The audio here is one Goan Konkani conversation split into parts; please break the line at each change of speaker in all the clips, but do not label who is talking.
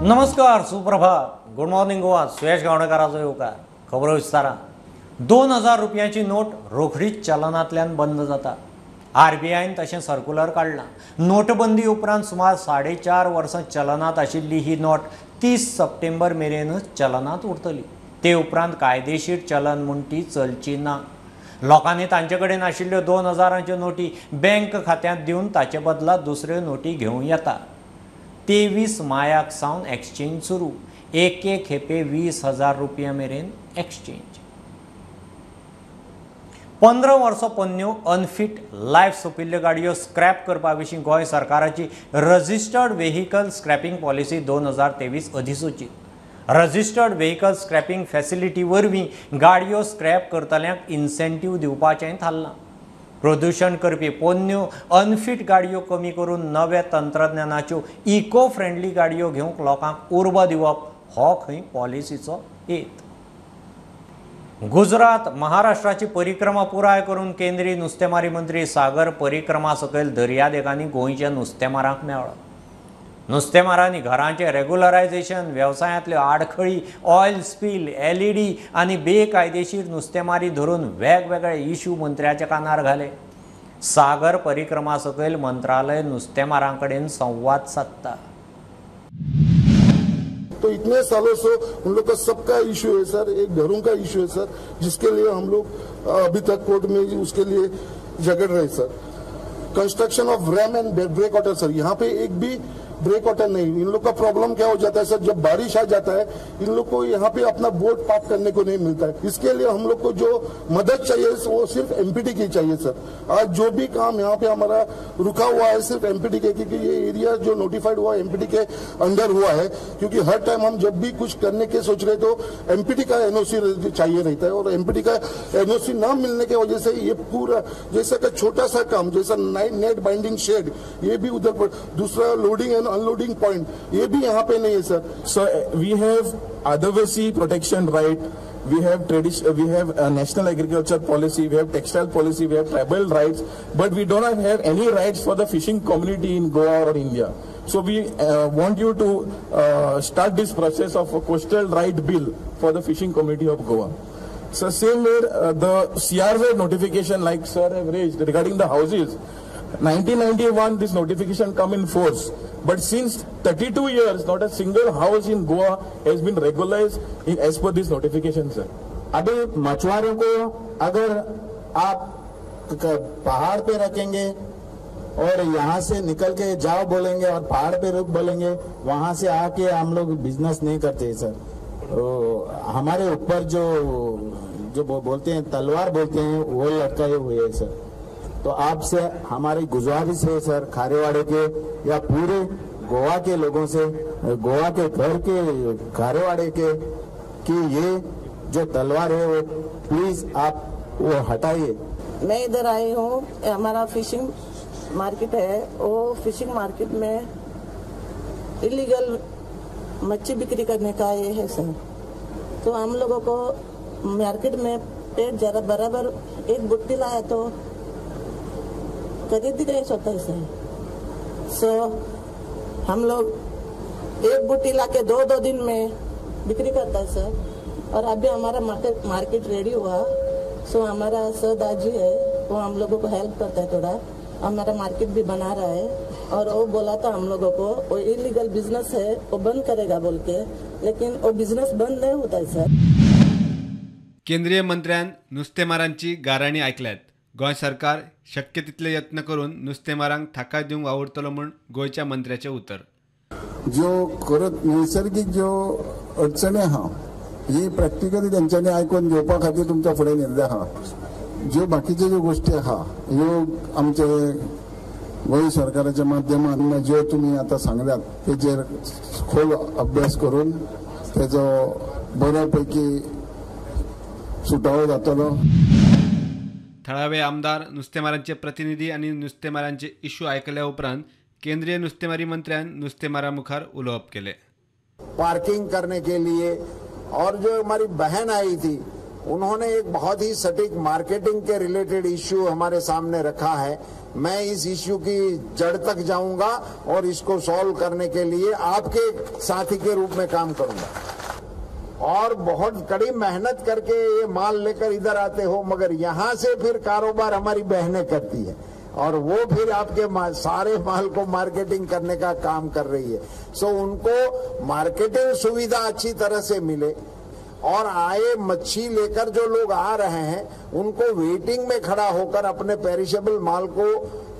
नमस्कार, सुप्रभात, गुड मॉर्निंग गोवा. सुयश गावणेकाराचो येवकार. खबरो विस्तारान. 2000 रुपयांची नोट रोखडीच चलनांतल्यान बंद जाता. आरबीआयन तशें सर्कुलर काडलां. नोटबंदी उपरांत सुमार 4.5 वर्सां चलनांत आशिल्ली ही नोट 30 सप्टेंबर मेरेनच चलनांत उरतली. ते उपरांत कायदेशीर चलन म्हूण ती चलची ना. लोकांनी तांचे कडेन आशिल्ल्यो 2000च्यो नोटी बँक खात्यांत दिवन ताचे बदला दुसऱ्यो नोटी घेवं येता. 23 मायाक सावन एक्सचेंज सुरू. एके खेपे 20,000 रुपया मेरेन एक्सचेंज. 15 वर्सां पोन्न्यो अनफीट लायफ सोंपिल्ल्यो गाडयो स्क्रॅप करपा विशीं गोंय सरकाराची रजिस्टर्ड व्हेकल स्क्रॅपिंग पॉलिसी 2023 अधिसूचीत. रजिस्टर्ड व्हेकल स्क्रॅपिंग फॅसिलिटी वरवीं गाडयो स्क्रॅप करतल्यांक इन्सेंटीव दिवपाचें थारलां. प्रदूशण करपी पोन्न्यो अनफीट गाडयो कमी करून नव्या तंत्रज्ञानाच्यो इको फ्रेंडली गाडयो घेवंक लोकांक उर्बा दिवप हो खंय पॉलिसीचो हेत. गुजरात महाराष्ट्राची परिक्रमा पुराय करून केंद्रीय नुस्तेमारी मंत्री सागर परिक्रमा सकयल दर्यादेगांनी गोंयच्या नुस्तेमारांक मेळ्ळो. नुस्तेमारांनी घरांचें रेगुलरायझेशन, वेवसायांतल्यो आडखळी, ऑयल स्पील, एलईडी आनी बेकायदेशीर नुस्तेमारी धरून वेगवेगळे इश्यू मंत्र्याच्या कानार घाले. सागर परिक्रमा सकयल मंत्रालय नुस्तेमारां कडेन संवाद सादता.
तो इतने सालों से उन लोग का सबका इश्यू है सर, एक घरों का इश्यू है सर, जिसके लिए हम लोग अभी तक कोर्ट में उसके लिए झगड़ रहे sir. Construction of ramp and break water sir, यहाँ पे एक भी ब्रेक वाटर नहीं. इन लोग का प्रॉब्लम क्या हो जाता है सर, जब बारिश आ जाता है इन लोग को यहाँ पे अपना बोट पार्क करने को नहीं मिलता है. इसके लिए हम लोग को जो मदद चाहिए वो सिर्फ एमपीटी की चाहिए सर. आज जो भी काम यहाँ पे हमारा रुका हुआ है सिर्फ एमपीटी के, क्योंकि ये एरिया जो नोटिफाइड हुआ एमपीटी के अंडर हुआ है. क्योंकि हर टाइम हम जब भी कुछ करने के सोच रहे तो एमपीटी का एनओसी चाहिए रहता है, और एमपीटी का एनओसी न मिलने की वजह से ये पूरा जैसा का छोटा सा काम जैसा नेट बाइंडिंग शेड ये भी उधर पर, दूसरा लोडिंग एंड अनलोडिंग पॉइंट ये भी यहाँ पे नहीं है sir.
So we have Adivasi protection right, we have we have national agriculture policy, we have textile policy, we have tribal rights, but we do not have any rights for the fishing community in Goa or India. So we want you to start this process of a coastal right bill for the fishing community of Goa. So same way the CRZ notification like sir have raised regarding the houses, 1991 this notification come in force, but since 32 years not a single house in Goa has been regularized in as per this notification sir.
अभी मछुआरों को अगर आप पहाड़ पे रखेंगे और यहाँ से निकल के जाओ बोलेंगे और पहाड़ पे रुक बोलेंगे, वहाँ से आके हम लोग बिजनेस नहीं करते सर. तो हमारे ऊपर जो जो बोलते हैं तलवार बोलते हैं वो लटकाए हुए है सर. तो आपसे हमारी गुजारिश है सर, खारेवाड़े के या पूरे गोवा के लोगों से, गोवा के घर के खारेवाड़े के, कि ये जो तलवार है वो प्लीज आप वो हटाइए.
मैं इधर आई हूँ, हमारा फिशिंग मार्केट है, वो फिशिंग मार्केट में इलीगल मच्छी बिक्री करने का ये है सर. तो हम लोगों को मार्केट में पेट जरा बराबर एक बुट्टी लाया तो खरीद नहीं होता है सर. सो हम लोग एक बुट्टी ला के 2-2 दिन में बिक्री करता है सर. और अभी हमारा मार्केट रेडी हुआ. सो हमारा सरदार जी है वो हम लोगों को हेल्प करता है थोड़ा, हमारा मार्केट भी बना रहा है. और वो बोला था हम लोगों को वो इलीगल बिजनेस है वो बंद करेगा बोल के, लेकिन वो बिजनेस बंद नहीं होता है सर.
केंद्रीय मंत्र्यान नुस्तेमारांची गाराणी आयकल्यात. गोंय सरकार शक्य तितले यत्न करून नुस्तेमारांक थाकाय दिवंक वावुरतलो म्हूण गोंयच्या मंत्र्याचें उतर.
ज्यो खरंच नैसर्गीक ज्यो अडचणी आहा ही प्रॅक्टिकली तेंच्यांनी आयकून घेवपा खातीर तुमच्या फुडें निर्णय आहा. ज्यो बाकीच्यो ज्यो गोश्टी आहा ह्यो आमचे गोंय सरकाराच्या माध्यमान ज्यो तुमी आतां सांगल्यात तेजेर खोल अभ्यास करून तेजो बऱ्या पैकी सुटावो जातलो.
थळावे आमदार, नुस्तेमारांचे प्रतिनिधी आनी नुस्तेमारांचे इश्यू आयकल्या उपरांत केंद्रीय नुस्तेमारी मंत्र्यान नुस्तेमारा मुखार उलोवप केलें.
पार्किंग करने के लिए और जो हमारी बहन आई थी उन्होंने एक बहुत ही सटीक मार्केटिंग के रिलेटेड इश्यू हमारे सामने रखा है। मैं इस इश्यू की जड़ तक जाऊंगा और इसको सॉल्व करने के लिए आपके साथी के रूप में काम करूंगा। और बहुत कड़ी मेहनत करके ये माल लेकर इधर आते हो, मगर यहाँ से फिर कारोबार हमारी बहनें करती है और वो फिर आपके सारे माल को मार्केटिंग करने का काम कर रही है। सो उनको मार्केटिंग सुविधा अच्छी तरह से मिले और आए मच्छी लेकर जो लोग आ रहे हैं उनको वेटिंग में खड़ा होकर अपने पेरिशेबल माल को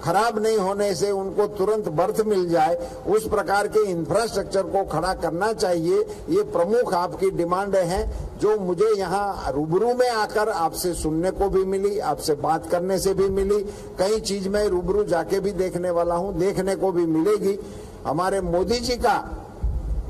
खराब नहीं होने से उनको तुरंत बर्थ मिल जाए, उस प्रकार के इंफ्रास्ट्रक्चर को खड़ा करना चाहिए। ये प्रमुख आपकी डिमांड है जो मुझे यहाँ रूबरू में आकर आपसे सुनने को भी मिली, आपसे बात करने से भी मिली। कई चीज में रूबरू जाके भी देखने वाला हूँ, देखने को भी मिलेगी। हमारे मोदी जी का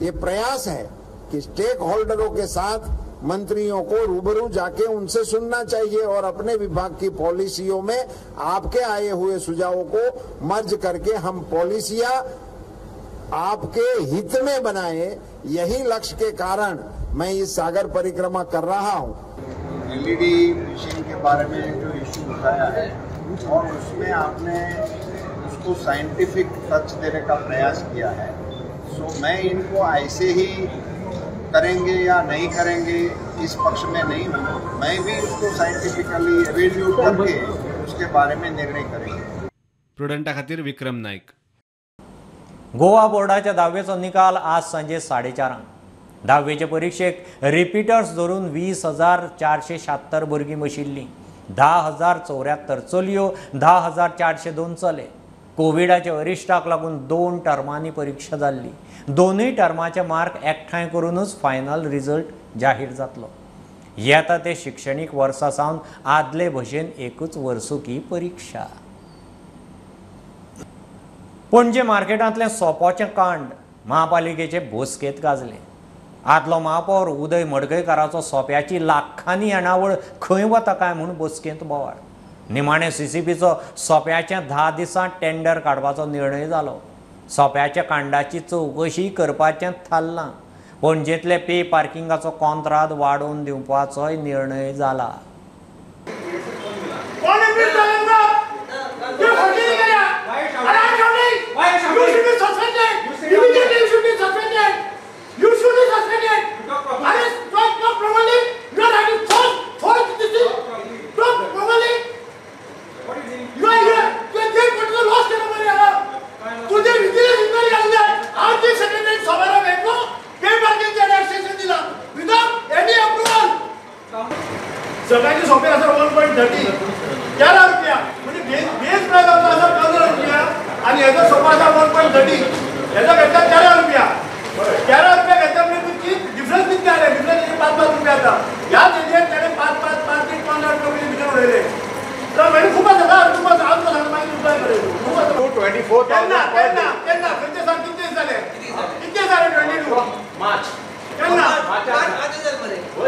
ये प्रयास है कि स्टेक होल्डरों के साथ मंत्रियों को रूबरू जाके उनसे सुनना चाहिए और अपने विभाग की पॉलिसियों में आपके आए हुए सुझावों को मर्ज करके हम पॉलिसियां आपके हित में बनाएं। यही लक्ष्य के कारण मैं इस सागर परिक्रमा कर रहा हूं।
एलईडी फिशिंग के बारे में जो इश्यू उठाया है और उसमें आपने उसको साइंटिफिक टच देने का प्रयास किया है, सो मैं इनको ऐसे ही करेंगे या नहीं करेंगे इस पक्ष में नहीं हूँ। मैं भी उसको साइंटिफिकली एवेल्यूट करके उसके बारे में निर्णय करेंगे।
प्रुडंटा खातीर विक्रम नाईक।
गोवा बोर्डाच्या धावेचो निकाल आज सांजे 4:30. धावेचे परिक्षेक रिपीटर्स धरून 20,476 भुरगीं बशिल्लीं, 10,074 चलयो, 10,402 चले। कोविडाच्या अरिश्टाक लागून 2 टर्मांनी परिक्षा जाल्ली। दोनूय टर्माचे मार्क एकठांय करूनच फायनल रिजल्ट जाहीर जातलो। येता ते शिक्षणीक वर्सा सावन आदले भशेन एकूच वर्सुकी परिक्षा। पणजे मार्केटांतलें सोपोचें कांड महापालिकेचे बसकेंत गाजलें। आदलो महापौर उदय मडकयकाराचो सोप्याची लाखांनी येणावळ खंय वता काय म्हूण बसकेंत बोवाळ। निमाणे सीसीपीचो सोप्याचें 10 दिसांत टेंडर काडपाचो निर्णय जालो। सोप्याच्या कांडाची चवकशी करपाचें थारलां। पणजेंतले पे पार्किंगाचो कॉन्त्राद वाडोवन दिवपाचोय निर्णय जाला।
सगळ्यांचे सोपे आसा 1.30 13 रुपया, म्हणजे बेस प्रायस आसा 15 रुपया आणि हेजो सोपो आसा 1.30, हेजो घेतला 13 रुपया। 13 रुपया घेतला म्हणजे डिफरन्स कितके आले? डिफरन्स 5-5 रुपया आसा। ह्याच एरियात ताणें 5-5 5 15 रुपया भितर उडयले। तर मागीर खूब आसा, खूब आसा, हांव तुका सांगता मागीर रुपया बरय खूब आसा। 24 केन्ना केन्ना केन्ना खंयचे सांग कितके जाले? कितके जाले? 22
मार्च
केन्ना?
I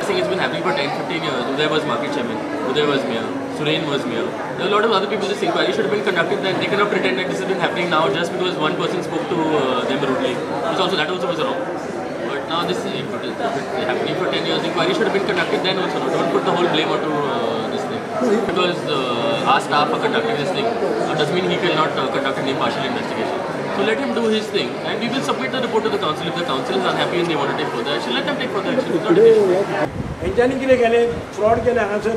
think it's been happening for 10-15 years. Uday was market chairman, Uday was mayor, Suren was mayor. There are a lot of other people. This inquiry should have been conducted then. They cannot pretend that this has been happening now just because one person spoke to them rudely. Which also, that also was wrong. But now this is happening for 10 years. Inquiry should have been conducted then also. No? Don't put the whole blame onto this thing. Because our staff are conducting this thing, doesn't mean he cannot conduct an impartial investigation. So let him do his thing, and we will submit the report to the council. If the council is unhappy and they want to take further action, let them take further action. It's not an issue.
हेंच्यांनी कितें केलें? फ्रॉड केलें हांगासर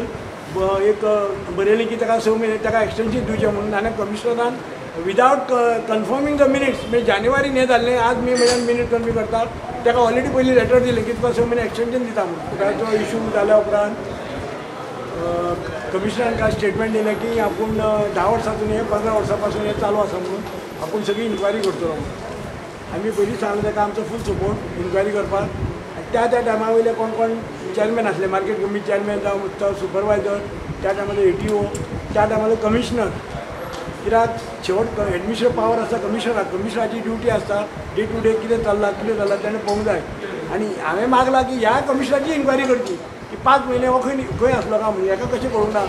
एक बरयलें की ताका 6 म्हयने ताका एक्सटेंशन दिवचें म्हणून आनी कमिशनरान विदावट कन्फर्मींग the minutes, म्हणजे जानेवारीन हें जाल्लें, आज मे म्हयन्यान मिनीट कन्फर्म करता। ताका ऑलरेडी पयलीं लेटर दिलें की तुका 6 म्हयने एक्सटेंशन दिता म्हणून। ताचो इशू जाल्या उपरांत कमिशनरान कांय स्टेटमेंट दिलें की आपूण 10 वर्सां हे 15 वर्सां पासून हें चालू आसा म्हणून आपूण सगळी इन्क्वायरी करतलो म्हणून। आमी पयलीं सांगलें ताका आमचो फूल सपोर्ट इन्क्वायरी करपाक। आनी त्या त्या टायमा वयले कोण कोण चॅरमॅन आसले, मार्केट कमिटी चॅरमॅन जावं सुपरवायजर, त्या टायमार एटीओ, त्या टायमार कमिशनर, कित्याक शेवट एडमिनिस्ट्रेटिव पावर आसता कमिशनराक, कमिशनराची ड्युटी आसता डे टू डे कितें चल्लां कितें चल्लां तेणें पळोवंक जाय। आनी हांवें मागलां की ह्या कमिशनराची इन्क्वायरी करची की 5 म्हयने हो खंय खंय आसलो काय म्हणून, हेका कशें कळूंक ना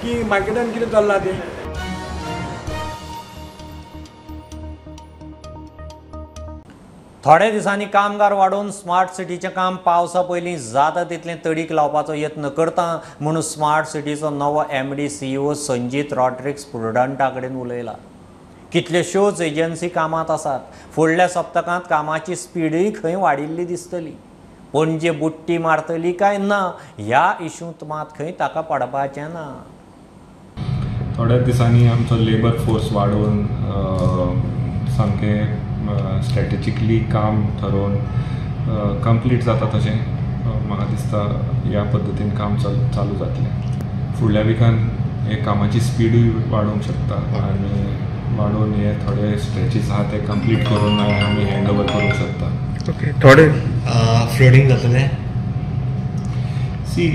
की मार्केटान कितें चल्लां तें।
थोड्या दिसांनी कामगार वाडोवन स्मार्ट सिटीचें काम पावसा पयलीं जाता तितलें तडीक लावपाचो यत्न करता म्हणून स्मार्ट सिटीचो नवो MD CEO Sanjeet Rodrigues प्रुडंटा कडेन उलयला. कितल्योश्योच एजन्सी कामांत आसात. फुडल्या सप्तकांत कामाची स्पिडूय खंय वाडिल्ली दिसतली. पणजे बुट्टी मारतली काय ना ह्या इशूंत मात खंय ताका पडपाचें ना.
थोड्या दिसांनी आमचो लेबर फोर्स वाडोवन सामकें स्ट्रॅटेजिकली काम ठरोवन कंप्लीट जाता तशें म्हाका दिसता ह्या पद्दतीन काम चालू जातलें. फुडल्या विकान हे कामाची स्पिडूय वाडोवंक शकता आनी वाडोवन हे थोडे स्ट्रेचीस आहा ते कंप्लीट करून आमी हँड ओवर करूंक शकता.
ओके, थोडे फ्लडिंग जातलें.
See,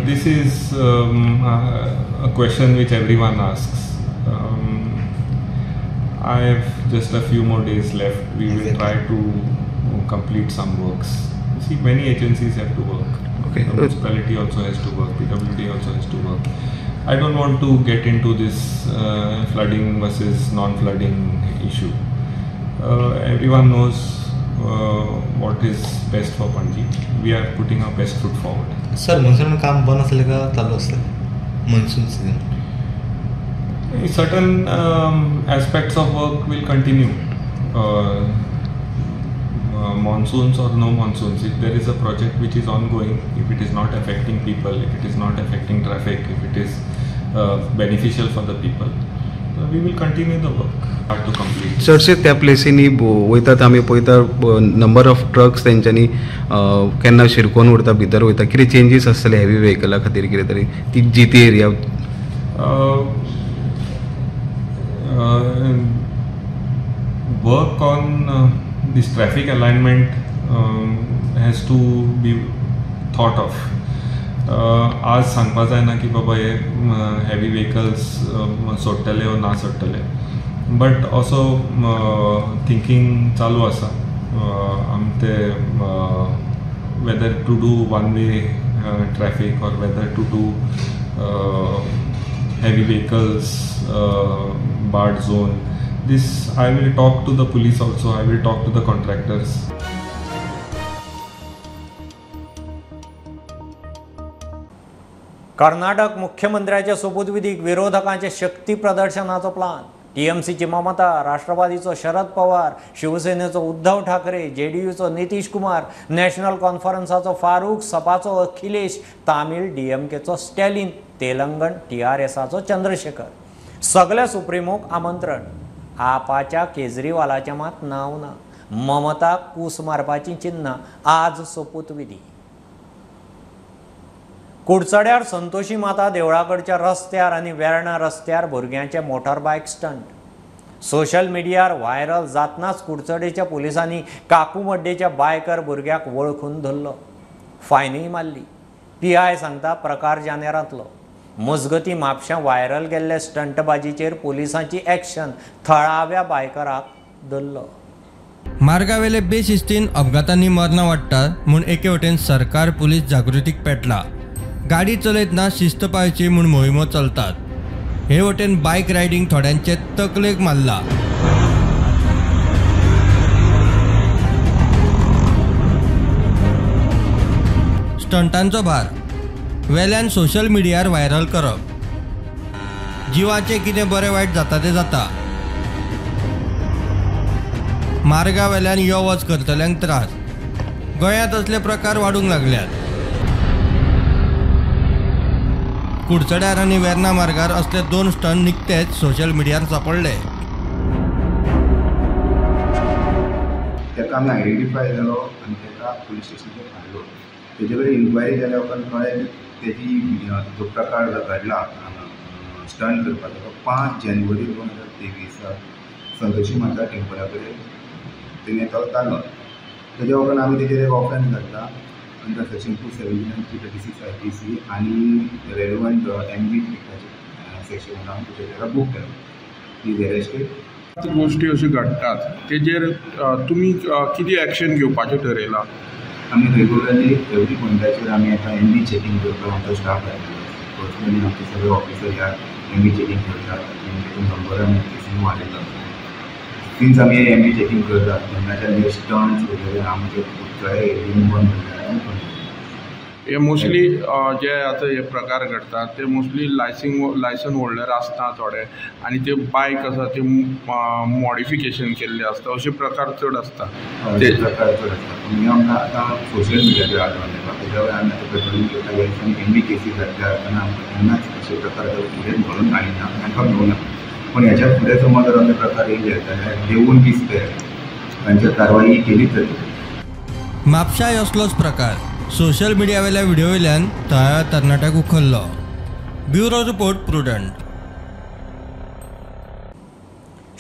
this is a question which everyone asks. I have just a few more days left. We will try to complete some works. See, many agencies have to work.
Okay.
The municipality also has to work. PWD also has to work. I don't want to get into this flooding versus non-flooding issue. Everyone knows what is best for Panaji. We are putting our best foot forward.
Sir, monsoon काम बंद आसलें का चालू आसलें? Monsoon season.
Certain aspects of work will continue. Monsoons or no monsoons, if there is a project which is ongoing, if it is not affecting people, if it is not affecting traffic, if it is beneficial for the people, we will continue the work to complete.
चडशे त्या प्लेसींनी वयतात आमी पळयता नंबर ऑफ ट्रक्स तेंच्यांनी केन्ना शिरकोन उरता भितर वयता. कितें चेंजीस आसतले हेवी व्हेकला खातीर कितें तरी ती जी ती area?
Work on this traffic alignment has to be thought of. आज सांगपा जायना की बाबा हे हेवी व्हेकल्स सोडटले वो ना सोडटले, बट असो थिंकींग चालू आसा आम ते whether to do one way traffic or whether to do heavy vehicles barred zone. This I will talk to the police also, I will talk to the contractors.
Karnataka मुख्यमंत्र्याच्या सोपूतविधीक विरोधकांचे शक्ती प्रदर्शनाचो प्लान. टीएमसीची ममता, राष्ट्रवादीचो शरद पवार, शिवसेनेचो उद्धव ठाकरे, जेडीयूचो नितीश कुमार, नॅशनल कॉन्फरन्साचो फारूक, सपाचो अखिलेश, तामीळ डीएमकेचो स्टॅलिन, तेलंगण टीआरएसाचो चंद्रशेखर. सगल्या सुप्रिमोक आमंत्रण. आपाच्या केजरीवालाचें मात नांव ना. ममता कूस मारपाची चिन्नां. आज सोपूतविधी. कुडचड्यार संतोषी माता देवळाकडच्या रस्त्यार आनी वेर्णा रस्त्यार भुरग्यांचे मोटरबायक स्टंट. सोशल मिडियार व्हायरल जातनाच कुडचडेच्या पुलिसांनी काकूमड्डेच्या बायकर भुरग्याक वळखून धरलो. फायनूय मारली. पीआय सांगता प्रकार जानेरांतलो. मजगती म्हापश्यां व्हायरल केल्ले स्टंटबाजीचेर पुलिसांची एक्शन. थळाव्या बायकराक धरलो.
मार्गावेले बेशिस्तीन अपघातांनी मरणां वाडटा म्हूण एके वटेन सरकार पुलीस जागृतीक पेटला. गाडी चलयतना शिस्त पाळची म्हूण मोहिमो चलतात. हे वटेन बायक रायडींग थोड्यांचे तकलेक मारला. स्टंटांचो भार वेल्यान सोशल मिडियार व्हायरल करप, जिवाचें कितें बरें वायट जाता तें जाता. मार्गा वेल्यान यो वच करतल्यांक त्रास. गोंयांत असले प्रकार वाडूंक लागल्यात. कुडचड्यार आनी वेर्णा मार्गार असले दोन स्टंट निकतेच सोशल मिडियार सापडले.
ताका आमी आयडेंटिफाय जालो आनी ताका पुलीस स्टेशनाचेर हाडलो. तेजे कडेन इन्क्वायरी जाल्या उपरांत कळ्ळें तेजी जो प्रकार घडला स्टंट करपाचो तो 5 जानेवारी 2023 संतोषी माता टेम्पला कडेन तेणें तो जालो. तेज्या उपरांत आमी तेजेर एक ऑफेन्स घातला under section 279 336 IPC आनी रेलेवंट एम बी सेक्शन आमी तेजेर ताका बूक केलो. He is arrested.
गोश्टी अश्यो घडटात तेजेर तुमी कितें एक्शन घेवपाचें ठरयलां?
आमी रेगुलरली एवरी मंथाचेर आमी आतां एम बी चॅकींग करता. आमचो स्टाफ आयलो पर्सनली आमचे सगळे ऑफिसर ह्या एम बी चॅकींग करतात आनी तेतून नंबर आमी केसीन वाडयता. सिन्स आमी एम बी चॅकिंग करतात तेन्नाच्यान हे स्टंट्स वगैरे आमचे थोडे एरियेन बंद जाले.
हे मोस्टली जे आतां हे प्रकार घडटात ते मोस्टली लायसन होल्डर आसता थोडे आनी ते बायक आसा ते मॉडिफिकेशन केल्ले आसता, अशे प्रकार चड आसता.
ते प्रकार चड आसता. पूण हे आमकां आतां सोशल मिडियाचेर आडोवन येता, तेज्या वयर आमी आतां पेट्रोलिंग करता. ह्या दिसांनी एम बी केसी घडल्या आसतना आमकां केन्नाच अशे प्रकार फुडें घडून हाडिना, तांकां मेळूना. पूण ह्याच्या फुडें समज जर अशे प्रकार येयले जाल्यार they won't be spare, तांचेर कारवाई केलीच जातली.
म्हापशाय असलोच प्रकार सोशल मिडियावेल्या व्हिडिओवेल्यान थळाव्या तरणाट्याक उखल्लो. Bureau report, Prudent.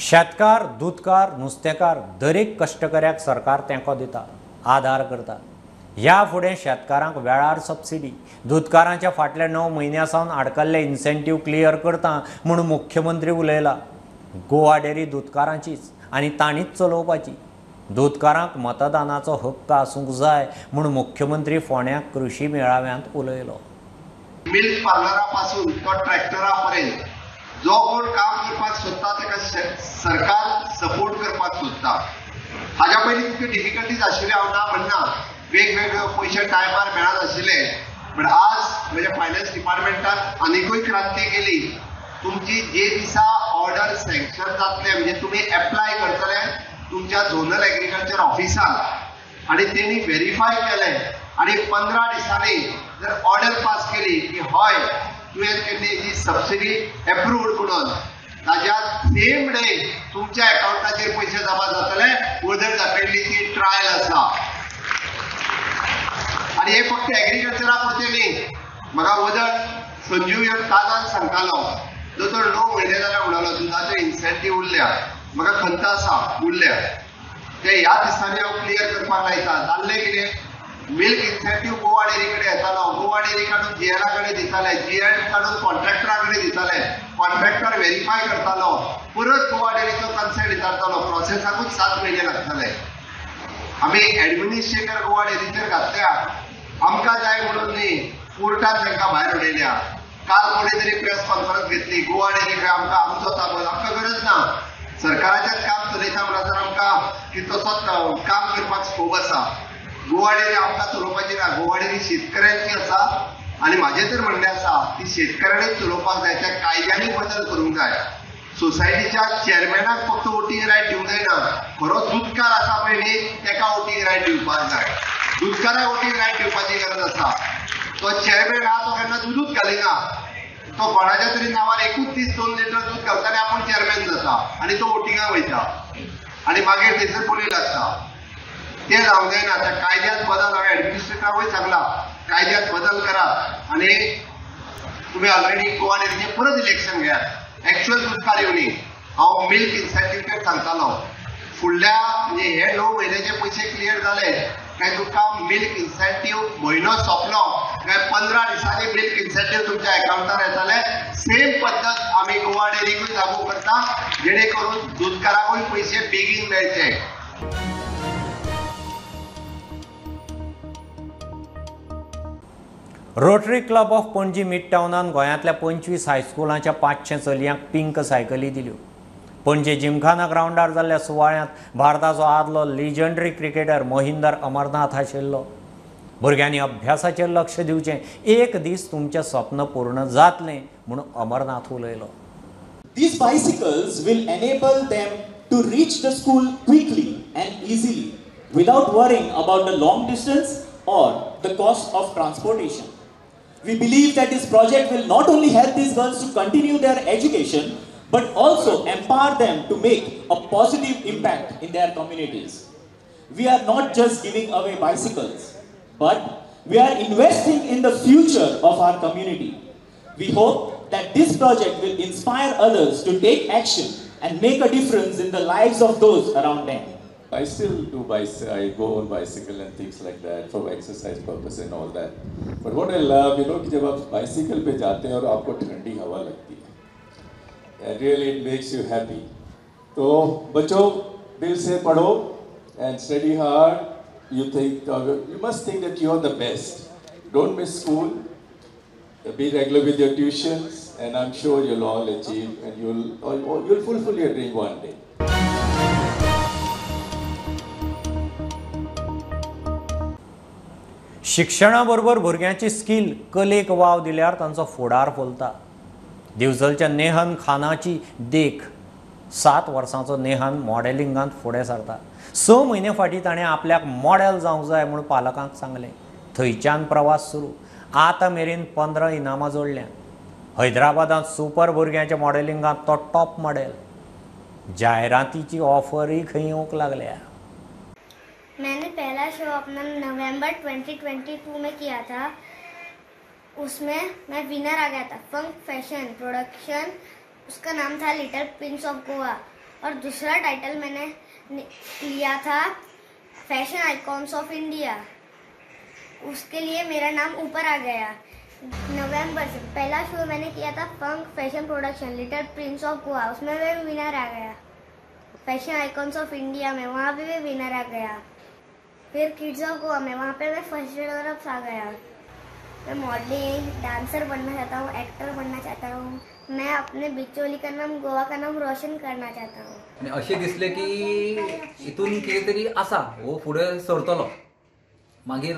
शेतकार, दुदकार, नुस्तेकार दरेक कश्टकऱ्याक सरकार तेंको दिता, आदार करता. ह्या फुडें शेतकारांक वेळार सबसिडी, दुदकारांच्या फाटल्या 9 म्हयन्यां सावन आडकल्ले इन्सेंटीव क्लियर करता म्हूण मुख्यमंत्री उलयला. गोवा डेअरी दुदकारांचीच आनी तांणीच चलोवपाची. दुदकारांक मतदानाचो हक्क आसूंक जाय म्हूण मुख्यमंत्री फोंड्या कृशी मेळाव्यांत उलयलो.
मिल्क पार्लरा पासून तो ट्रॅक्टरा पर्यंत जो कोण काम करपाक सोदता ताका सरकार सपोर्ट करपाक सोदता. हाज्या पयलीं तितक्यो डिफिकल्टीज आशिल्ल्यो हांव ना म्हणना, वेगवेगळे पयशे टायमार मेळनाशिल्ले, बट आज म्हणजे फायनान्स डिपार्टमेंटान आनिकूय क्रांती केली. तुमची जे दिसा ऑर्डर सँक्शन जातले म्हणजे तुमी एप्लाय करतले तुमच्या झोनल एग्रीकल्चर ऑफिसान आनी तेणी व्हेरीफाय केलें आनी 15 दिसांनी जर ऑर्डर पास केली की हय तुवें केल्ली ही सबसिडी एप्रूव्ड म्हणून, ताज्या सेम डे तुमच्या एकावंटाचेर पयशे जमा जातले. वजन दाखयल्ली ती ट्रायल आसा. आनी हे फक्त एग्रीकल्चरा पुरतें न्ही, म्हाका वजन संजीव कानान सांगतालो दोतोर 9 म्हयने जाले म्हणलो दुदाचो इन्सेंटीव उरल्या, म्हाका खंत आसा उरल्या, ते ह्या दिसांनी हांव क्लियर करपाक लायता. जाल्लें कितें, मिल्क इन्सेंटीव गोवा डेअरी कडेन येतालो, गोवा डेअरी काडून जीएला कडेन दिताले, जीएल काडून कॉन्ट्रॅक्टरा कडेन दिताले, कॉन्ट्रॅक्टर व्हेरीफाय करतालो, परत गोवा डेअरीचो कन्सेंट विचारतालो. प्रोसेसाकूच 7 म्हयने लागताले. आमी एडमिनिस्ट्रेटर गोवा डेअरीचेर घातल्या, आमकां जाय म्हणून न्ही, कोर्टान तांकां भायर उडयल्या. काल कोणी तरी प्रेस कॉन्फरन्स घेतली, गोवा डेअरी खंय आमकां आमचो ताबो, आमकां गरज ना, सरकाराचेंच काम चलयता म्हणसर आमकां की तसोच काम करपाक स्कोप आसा. गोवा डेअरी आमकां चलोवपाची ना, गोवा डेअरी शेतकऱ्यांची आसा आनी म्हाजें तर म्हणणें आसा ती शेतकऱ्यांनीच चलोवपाक जाय. त्या कायद्यांनी बदल करूंक जाय. सोसायटीच्या चेअरमॅनाक फक्त वोटींग रायट दिवंक जायना, खरो दुदकार आसा पळय न्ही ताका वोटींग रायट दिवपाक जाय. दुदकाराक वोटींग रायट दिवपाची गरज आसा. तो चेअरमॅन आहा तो केन्ना दुदूच घालिना, तो कोणाच्या तरी नांवार एकूच दीस 2 लिटर दूद घालता आनी आपूण चेअरमॅन जाता आनी तो वोटिंगाक वयता आनी मागीर थंयसर बोली लागता. तें जावंक जायना. त्या कायद्यांत बदल, हांवें एडमिनिस्ट्रेटराकूय सांगलां कायद्यांत बदल करात आनी तुमी ऑलरेडी गोवा डेअरीचें परत इलेक्शन घेयात, एक्चुअल दुदकार येवनी. हांव मिल्क इन्सेंटिव्ह सांगतालो, फुडल्या म्हणजे हे 9 म्हयन्याचे पयशे क्लियर जाले काय तुमकां मिल्क इन्सेंटीव म्हयनो सोंपलो काय 15 दिसांनी मिल्क इन्सेंटीव तुमच्या एकावंटार येताले. सेम पद्दत आमी गोवा डेअरीकूय लागू करता, जेणे करून दुदकाराकूय पयशे बेगीन मेळचे.
Rotary club of Panaji mid टावनान गोंयांतल्या 25 हायस्कुलांच्या 500 चलयांक पिंक सायकली दिल्यो. पणजे जिमखाना ग्रावंडार जाल्ल्या सुवाळ्यांत भारताचो आदलो लिजंडरी क्रिकेटर मोहिंदर अमरनाथ आशिल्लो. भुरग्यांनी अभ्यासाचेर लक्ष दिवचें, एक दीस तुमचें स्वप्न पूर्ण जातलें म्हूण अमरनाथ उलयलो.
These bicycles will enable them to reach the school quickly and easily without worrying about the long distance or the cost of transportation. We believe that this project will not only help these girls to continue their education, but also empower them to make a positive impact in their communities. We are not just giving away bicycles, but we are investing in the future of our community. We hope that this project will inspire others to take action and make a difference in the lives of those around them.
I still do bicycle, I go on bicycle and things like that for exercise purpose and all that. But what I love, you know, कि जब आप bicycle पे जाते हैं और आपको ठंडी हवा लगती है, and really it makes you happy. तो बच्चों दिल से पढ़ो and study hard. You think, you must think that you are the best. Don't miss school. Be regular with your tuitions, and I'm sure you'll all achieve and you'll fulfill your dream one day.
शिक्षणा बरोबर भुरग्यांची स्कील कलेक वाव दिल्यार तांचो फुडार फुलता. दिवचलच्या नेहन खानाची देख. 7 वर्सांचो नेहन मॉडेलिंगांत फुडें सरता. 6 म्हयने फाटीं ताणें आपल्याक मॉडेल जावंक जाय म्हूण पालकांक सांगलें. थंयच्यान प्रवास सुरू. आतां मेरेन 15 इनामां जोडल्यात. हैदराबादांत सुपर भुरग्यांच्या मॉडेलिंगांत तो टॉप मॉडेल. जायरातीची ऑफरय खंय येवंक लागल्या.
मैंने पहला शो अपना नवंबर 2022 में किया था. उसमें मैं विनर आ गया था. फंक फैशन प्रोडक्शन, उसका नाम था लिटिल प्रिंस ऑफ गोवा. और दूसरा टाइटल मैंने लिया था फैशन आइकॉन्स ऑफ इंडिया. उसके लिए मेरा नाम ऊपर आ गया. नवंबर से पहला शो मैंने किया था funk fashion production little prince of Goa, उसमें मैं विनर आ गया. फैशन आइकॉन्स ऑफ इंडिया में वहाँ पे भी विनर आ गया. फिर किड्स ऑफ गोवा में वहाँ पे मैं फर्स्ट रनर अप आ गया. मैं मॉडलिंग, डांसर बनना चाहता हूँ, एक्टर बनना चाहता हूँ. मैं अपने बिचोली का नाम, गोवा का नाम रोशन करना चाहता हूँ.
आनी अशें दिसलें की हितून कितें तरी आसा, हो फुडें सरतलो. मागीर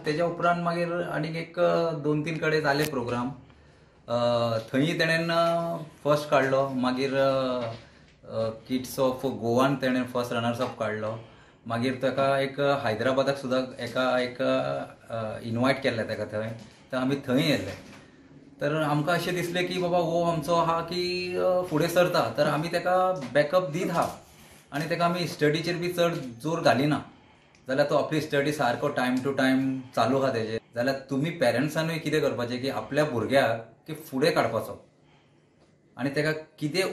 तेज्या उपरांत मागीर आनीक एक 2-3 कडेन जाले प्रोग्राम. थंय तेणेन फर्स्ट काडलो. मागीर किड्स ऑफ गोवान तेणेन फर्स्ट रनर्स अप काडलो. मागीर ताका एक हैदराबादाक सुद्दां एका एक इनवायट केल्लें ताका थंय, तर आमी थंय येयले. तर आमकां अशें दिसलें की बाबा हो आमचो आहा की फुडें सरता, तर आमी ताका बॅकअप दीत आहा आनी ताका आमी स्टडीचेर बी चड जोर घालिना. जाल्यार तो आपली स्टडी सारको टायम टू टायम चालू आहा तेजे. जाल्यार तुमी पेरंट्सानूय कितें करपाचें की आपल्या भुरग्याक की फुडें काडपाचो आनी ताका कितें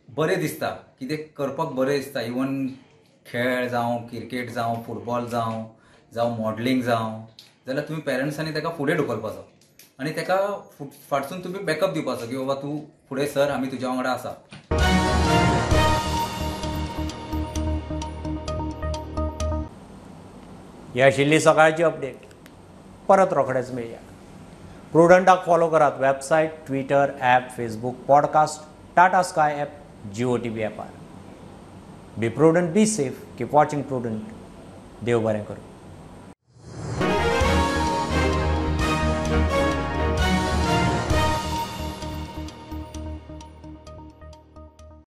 बरें दिसता, कितें करपाक बरें दिसता, इवन खेळ जावं, क्रिकेट जावं, फुटबॉल जावं, जावं मॉडलिंग जावं, जाल्यार तुमी पेरंट्सांनी ताका फुडें ढुकलपाचो आनी ताका फाटसून तुमी बॅकअप दिवपाचो की बाबा तूं फुडें सर, आमी तुज्या वांगडा आसा.
ही आशिल्ली सकाळची अपडेट. परत रोखडेच मेळया. प्रुडंटाक फॉलो करात website, Twitter, app, Facebook, podcast, Tata Sky app, Jio TV ॲपार. Be prudent, be safe, keep watching Prudent. देव बरें करूं.